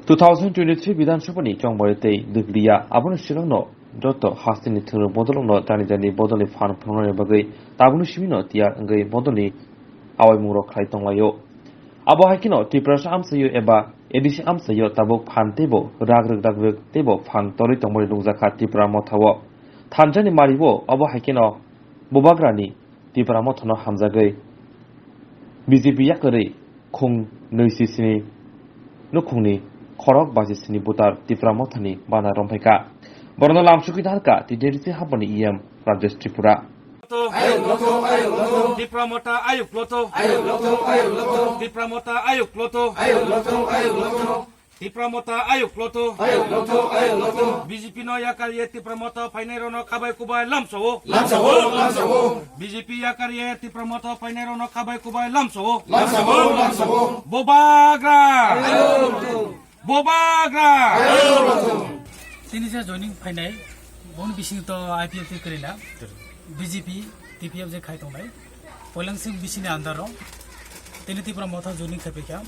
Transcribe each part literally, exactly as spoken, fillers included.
Two thousand twenty-three Bidhan Sabha ni chongmari tei Dukliya, aboni swkangno joto hasteni thwngno bodolrokno jani jani bodolni phan phunuknani bagwi tabukni simino tiyar wngwi bodolni awaimungrok khlai tonglaio. Abo hai kheno Tiprasa amchaio eba A D C amchaio tabuk phan teibo rak rwk rak rwk teibo phan torwi tongmani nukjakha Tipra Mothao. Thansa ni mario abo hai kheno Bubagrani Tipra Mothano hamjagwi B J P yakarwi khung nwi si sini nukhungni khorok baji sini butar Tipra Mothani bana romphaikha. Borokno lamsugwi daharkha T D R C haboni E M Rajesh Tripura. Tipra Motha ayuk loto. Tipra Motha ayuk loto. Tipra Motha ayuk loto. B J P no yakar ye Tipra Motha phainai rono khabai kubai lamsao. Lamsao, lamsao. B J P yakar ye Tipra Motha phainai rono khabai kubai lamsao. Lamsao, lamsao. Bubagra. Bubagra. Tini je joining phainai, bon bising to I P F T kwrwina. B J P, T P F je khai tongnai. Poilangsing bisini under o. Tini Tipra Motha joining khai paikha.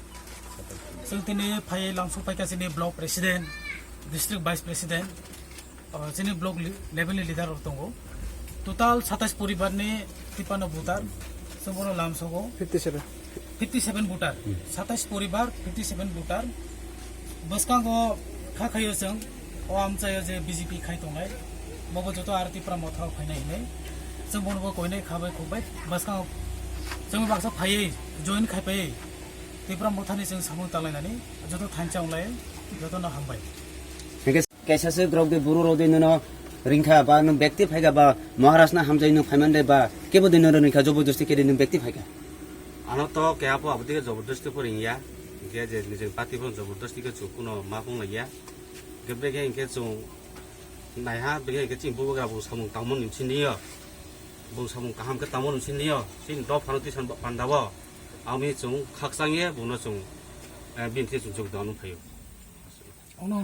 Chwng tini phai lamsok paikha chini block president, district vice president, o, chini block li-, level ni leader rok tongo. Total satais poribar ni tipano voter, chwng bono lamsogo. Fifty seven. Fifty seven voter, satais poribar, fifty seven voter. Bwskango kha khaio chwng, o amchaio je B J P khai tongnai, bobo joto R T Tipra Motha o phainai hinwi. Chwng bono bo koinai kha bai khuk bai. Bwskango chwng baksa phaiwi, join khai phaiwi. Tipra Mothani chwng samung tanglainani, joto thansa wnglai, jotono hambai. Kaisa se grok de buru rok de nono ringkha ba nwng bekti phaikha ba Maharaj na hamjai nwng phaiman de ba kebo de nono ringkha jobo josti khe de nwng bekti phaikha. Ano to keha po abotike jobordosti po ringya, hingke je nijing party po jobordosti khe chwng kuno ma pung laiya. Hingke beke hingke chwng naiha beke hingke chini bubagra bo samung tangmo nung siniyo, bo samung kaham khe tangmo nung siniyo, chini dopha no tisan pandabo, ami chwng khakchang ye bono chwng, eh, bini thwi chwng jogdano phaio. Ono, ono.